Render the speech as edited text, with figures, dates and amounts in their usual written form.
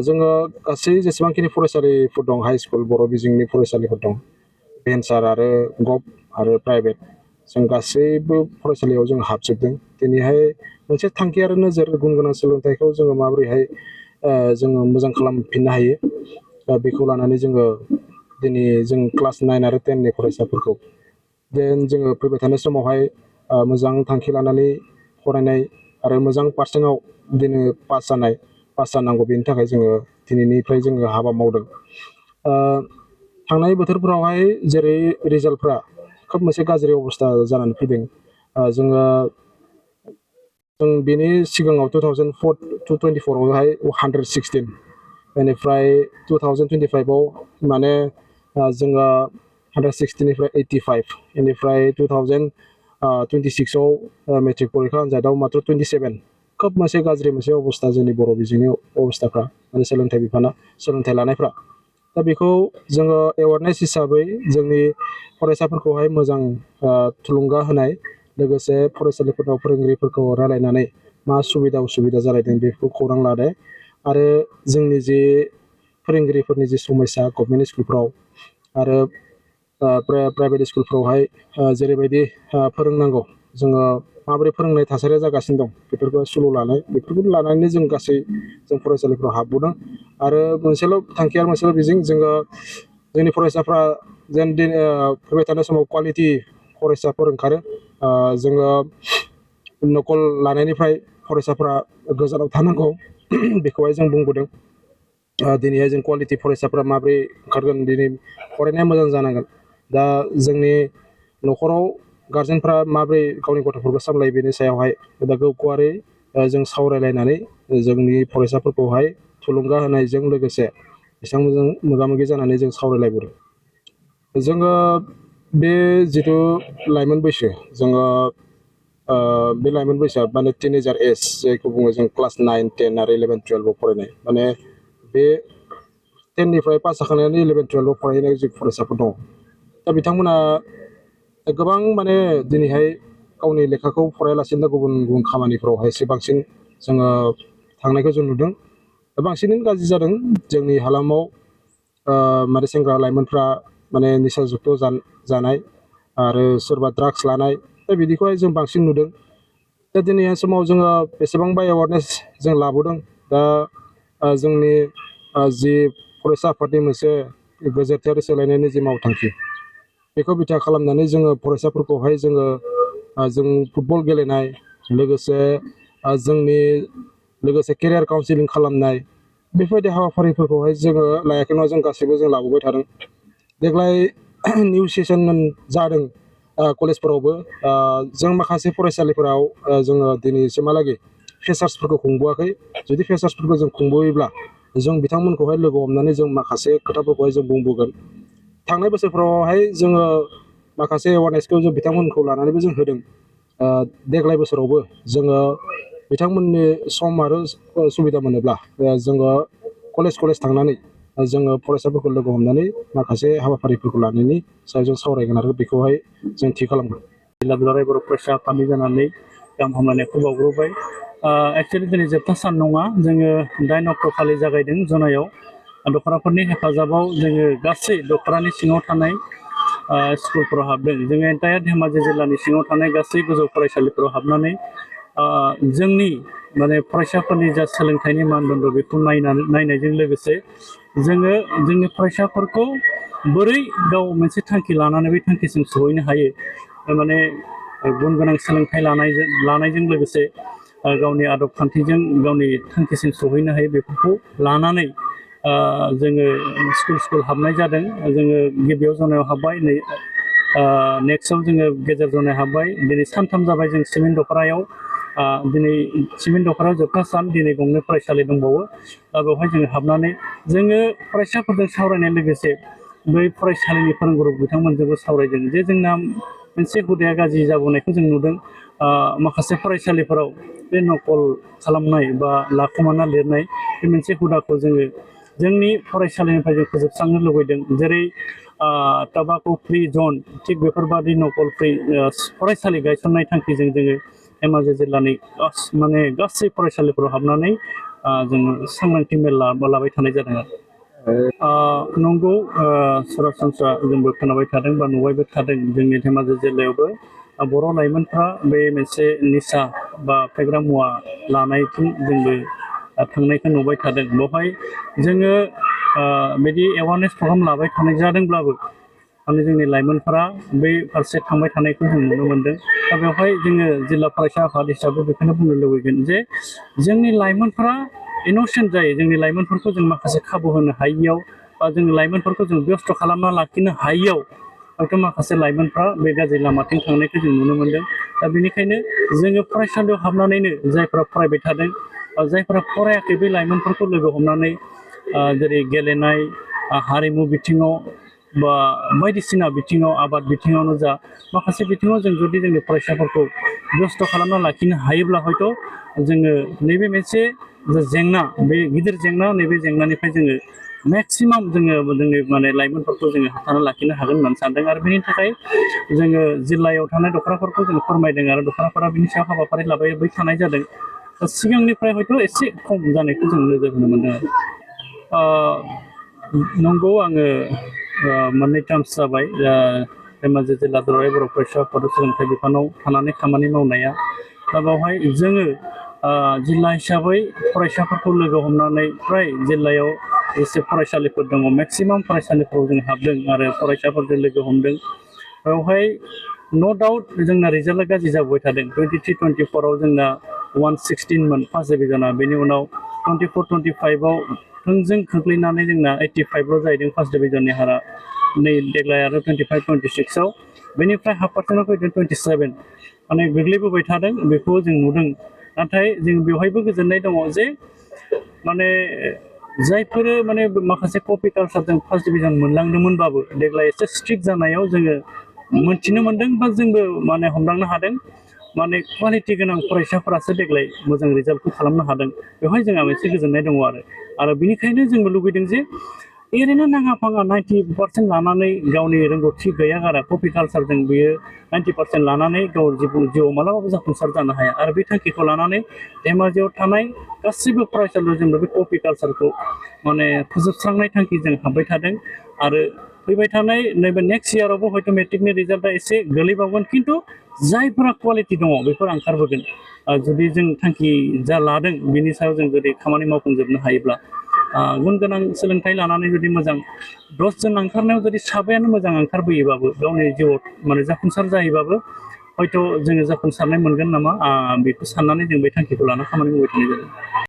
जोङो गासै जेसेबांखिनि फरायसालिफोर दं हाई स्कुल बर' बिजोंनि फरायसालिफोर दं भेन्सार आरो गभ आरो प्राइभेट जों गासैबो फरायसालियाव जों हाबजोबदों दिनैहाय मोनसे थांखि आरो नोजोर गुन गोनां सोलोंथाइखौ जोङो माबोरैहाय जोङो मोजां खालामफिननो हायो बेखौ लानानै जोङो दिनै जों क्लास 9 आरो 10 नि फरायसाफोरखौ जोङो फैबाय थानाय समावहाय मोजां थांखि लानानै फरायनाय आरो मोजां पार्सेन्टआव दिनै पास जानांगौ बेनि थाखाय जोङो दिनैनिफ्राय जोङो हाबा मावदों थांनाय बोथोरफोरावहाय जेरै रिजाल्टफ्रा खोब मोनसे गाज्रि अबस्था जानानै फैदों जों बेनि सिगाङाव 2024 आवहाय 116 बेनिफ्राय 2025 आव माने जोङो 116 निफ्राय 85 बेनिफ्राय 2026 आव मेट्रिक परिखा आनजादाव मात्र 27 खोब मोनसे गाज्रि मोनसे अबस्था जोंनि बर' बिजोंनि अबस्थाफ्रा माने सोलोंथाइ बिफाना सोलोंथाइ लानायफ्रा दा बेखौ जोङो एवारनेस हिसाबै जोंनि फरायसाफोरखौहाय मोजां थुलुंगा होनाय लोगोसे फरायसालिफोराव फोरोंगिरिफोरखौ रायलायनानै मा सुबिदा उसुबिदा जालायदों बेखौ खौरां लादों आरो जोंनि जे फोरोंगिरिफोरनि जे समस्या गभर्नमेन्ट स्कुलफ्राव आरो प्राइभेट स्कुलफ्रावहाय जेरैबायदि फोरोंनांगौ जोङो माबोरै फोरोंनाय थासारिया जागासिनो दं बेफोरखौ सुलु लानाय बेफोरखौ लानानै जों गासै जों फरायसालिफ्राव हाबबोदों आरो मोनसेल' थांखिया मोनसेल' बिजों जोङो जोंनि फरायसाफ्रा जेन फैबाय थानाय समाव क्वालिटि फरायसाफोर ओंखारो जोङो नकल लानायनिफ्राय फरायसाफ्रा गोजानाव थानांगौ बेखौहाय जों बुंबोदों दिनैहाय जों क्वालिटि फरायसाफ्रा माबोरै ओंखारगोन दिनै फरायनाया मोजां जानांगोन दा जोंनि न'खराव गार्जेनफ्रा माबोरै गावनि गथ'फोरखौ सामलायो बेनि सायावहाय दा गुवारै जों सावरायलायनानै जोंनि फरायसाफोरखौहाय थुलुंगा होनायजों लोगोसे बिथांमोनजों मोगा मोगि जानानै जों सावरायलायबोदों जोङो बे जिथु लाइमोन बैसो जोङो बे लाइमोन बैसोआ माने टिनेजार एज जायखौ बुङो जों क्लास 9, 10 आरो 11, 12 आव फरायनाय माने बे 10 निफ्राय पास जाखांनानै 11, 12 आव फरायनाय जि फरायसाफोर दं दा बिथांमोना गोबां माने दिनैहाय गावनि लेखाखौ फरायालासिनो गुबुन गुबुन खामानिफ्रावहाय एसे बांसिन जोङो थांनायखौ जों नुदों बांसिनै गाज्रि जादों जोंनि हालामाव माने सेंग्रा लाइमोनफ्रा माने निसा जुक्त जानाय आरो सोरबा ड्राग्स लानाय दा बिदिखौहाय जों बांसिन नुदों दा दिनैहाय समाव जोङो बेसेबांबा एवारनेस जों लाबोदों दा जोंनि जि फरायसा आफादनि मोनसे गोजोरथायारि सोलायनायनि जि मावथांखि बेखौ बिथा खालामनानै जोङो फरायसाफोरखौहाय जों फुटबल गेलेनाय लोगोसे लोगोसे केरियार काउन्सिलिं खालामनाय बेफोरबायदि हाबाफारिफोरखौहाय जोङो लायाखै नङा जों गासैबो जों लाबोबाय थादों देग्लाय निउ सेसन जादों कलेजफोरावबो जों माखासे फरायसालिफोराव जोङो दिनैसिमहालागै फ्रेसार्सफोरखौ खुंबोआखै जुदि फ्रेसार्सफोरखौ जों खुंबोयोब्ला जों बिथांमोनखौहाय लोगो हमनानै जों माखासे खोथाफोरखौहाय जों बुंबोगोन थांनाय बोसोरफ्रावहाय जोङो माखासे एवारनेसखौ जों बिथांमोनखौ लानानैबो जों होदों देग्लाय बोसोरावबो जोङो बिथांमोननि सम आरो सुबिदा मोनोब्ला जोङो कलेज थांनानै जोङो फरायसाफोरखौ लोगो हमनानै माखासे हाबाफारिफोरखौ लानायनि सायाव जों सावरायगोन आरो बेखौहाय जों थि खालामगोन जिल्ला दुलाराय बर' फरायसा आफादनि जानानै गाहाम हामलायनायखौ बावग्रोबाय एक्सुवेलि दिनै जोबथा सान नङा जोङो 9 अक्ट' खालि जागायदों जनायाव दख'राफोरनि हेफाजाबाव जोङो गासै दख'रानि सिङाव थानाय स्कुलफोराव हाबदों जोङो एन्टायार धेमाजि जिल्लानि सिङाव थानाय गासै गोजौ फरायसालिफोराव हाबनानै जोंनि माने फरायसाफोरनि जा सोलोंथाइनि मानदण्ड बेखौ नायनायजों लोगोसे जोङो जोंनि फरायसाफोरखौ बोरै गाव मोनसे थांखि लानानै बे थांखिसिम सहैनो हायो माने गुन गोनां सोलोंथाइ लानायजों लोगोसे गावनि आदब खान्थिजों गावनि थांखिसिम सहैनो हायो बेफोरखौ लानानै जोङो स्कुल हाबनाय जादों जोङो गिबियाव जनायाव हाबबाय नै नेक्स्टआव जोङो गेजेर जनायाव हाबबाय दिनै सानथाम जाबाय जों सिमेन्ट दख'रायाव दिनै सिमेन्ट दख'रायाव जोबथा सान दिनै गंनै फरायसालि दंबावो बेवहाय जोङो हाबनानै जोङो फरायसाफोरजों सावरायनाय लोगोसे बै फरायसालिनि फोरोंगुरु बिथांमोनजोंबो सावरायदों जे जोंना मोनसे हुदाया गाज्रि जाबोनायखौ जों नुदों माखासे फरायसालिफोराव बे नकल खालामनाय बा लाखुमाना लिरनाय बे मोनसे हुदाखौ जोङो जोंनि फरायसालिनिफ्राय जों फोजोबस्रांनो लुबैदों जेरै टबाक' फ्रि जन थिग बेफोरबादि नकल फ्रि फरायसालि गायसननाय थांखिजों जोङो धेमाजि जिल्लानि माने गासै फरायसालिफोराव हाबनानै जों सांग्रांथि मेल लाबाय थानाय जादों आरो नंगौ सरासनस्रा जोंबो खोनाबाय थादों बा नुबायबो थादों जोंनि धेमाजि जिल्लायावबो बर' लाइमोनफ्रा बे मोनसे निसा बा फेग्रा मुवा लानायथिं जोंबो थांनायखौ नुबाय थादों बेवहाय जोङो बिदि एवारनेस प्रग्राम लाबाय थानाय जादोंब्लाबो माने जोंनि लाइमोनफोरा बै फारसे थांबाय थानायखौ जों नुनो मोनदों दा बेवहाय जोङो जिल्ला फरायसा आफाद हिसाबै बेखौनो बुंनो लुबैगोन जे जोंनि लाइमोनफोरा इन'सेन्ट जायो जोंनि लाइमोनफोरखौ जों माखासे खाबु होनो हायियाव बा जोंनि लाइमोनफोरखौ जों बेस्थ' खालामना लाखिनो हायियाव हयथ' माखासे लाइमोनफ्रा बे गाज्रि लामाथिं थांनायखौ जों नुनो मोनदों दा बेनिखायनो जोङो फरायसालियाव हाबनानैनो जायफ्रा फरायबाय थादों बा जायफ्रा फरायाखै बे लाइमोनफोरखौ लोगो हमनानै जेरै गेलेनाय हारिमु बिथिङाव बा बायदिसिना बिथिङाव आबाद बिथिङावनो जा माखासे बिथिङाव जों जुदि जोंनि फरायसाफोरखौ बेस्थ' खालामना लाखिनो हायोब्ला हयथ' जोङो नैबे मोनसे जेंना बे गिदिर जेंना नैबे जेंनानिफ्राय जोङो मेक्सिमाम जोङो जोंनि माने लाइमोनफोरखौ जोङो होबथाना लाखिनो हागोन होननानै सानदों आरो बेनि थाखाय जोङो जिल्लायाव थानाय दख'राफोरखौ जोङो फोरमायदों आरो दख'राफोरा बिनि सायाव हाबाफारि लाबाय थानाय जादों सिगांनिफ्राय हयथ' एसे खम जानायखौ जों नोजोर होनो मोनदों नंगौ आङो मोननै टार्मस जाबाय धेमाजि जिल्ला दुलाराय बर' फरायसा आफाद सोलोंथाइ बिफानाव थानानै खामानि मावनाया दा बेवहाय जोङो जिल्ला हिसाबै फरायसाफोरखौ लोगो हमनानै फ्राय जिल्लायाव एसे फरायसालिफोर दङ मेक्सिमाम फरायसालिफोराव जों हाबदों आरो फरायसाफोरजों लोगो हमदों बेवहाय न' डाउट जोंना रिजाल्टआ गाज्रि जाबोबाय थादों 23-24 जोंना 116मोन फार्स्ट डिभिजना बेनि उनाव 24-25आव थोंजों खोख्लैनानै जोंना 85ल' जाहैदों फार्स्ट डिभिजननि हारा नै देग्लाय आरो 25-26आव बेनिफ्राय हाफ पार्सेन्टआव फैदों 27 माने गोग्लैबोबाय थादों बेखौ जों नुदों नाथाय जों बेवहायबो गोजोननाय दङ जे माने जायफोर माने माखासे कपि कालसारजों फार्स्ट डिभिजन मोनलांदोंमोनबाबो देग्लाय एसे स्ट्रिक्ट जानायाव जोङो मोनथिनो मोनदों बा जोंबो माने हमदांनो हादों माने क्वालिटि गोनां फरायसाफोरासो देग्लाय मोजां रिजाल्टखौ खालामनो हादों बेवहाय जोंहा मोनसे गोजोननाय दङ आरो बेनिखायनो जोंबो लुबैदों जे ओरैनो नाङा फाङा 90% लानानै गावनि रोंगौथि गैया गारा कपि कालसारजों बियो 90% लानानै गाव जिउआव मालाबाबो जाफुंसार जानो हाया आरो बे थांखिखौ लानानै धेमाजियाव थानाय गासैबो फरायसालियाव जोंबो बे कपि कालसारखौ माने फोजोबस्रांनाय थांखिजों हाबबाय थादों आरो फैबाय थानाय नैबे नेक्स्ट इयारावबो हयथ' मेट्रिकनि रिजाल्टआ एसे गोलैबावगोन खिन्थु जायफोरा क्वालिटि दङ बेफोर ओंखारबोगोन जुदि जों थांखि जा लादों बिनि सायाव जों जुदि खामानि मावफुंजोबनो हायोब्ला गुन गोनां सोलोंथाइ लानानै जुदि मोजां 10 जन ओंखारनायाव जुदि साबायानो मोजां ओंखारबोयोबाबो गावनि जिउआव माने जाफुंसार जायोबाबो हयथ' जोङो जाफुंसारनाय मोनगोन नामा बेखौ साननानै जों बे थांखिखौ लाना खामानि मावबाय थानाय जादों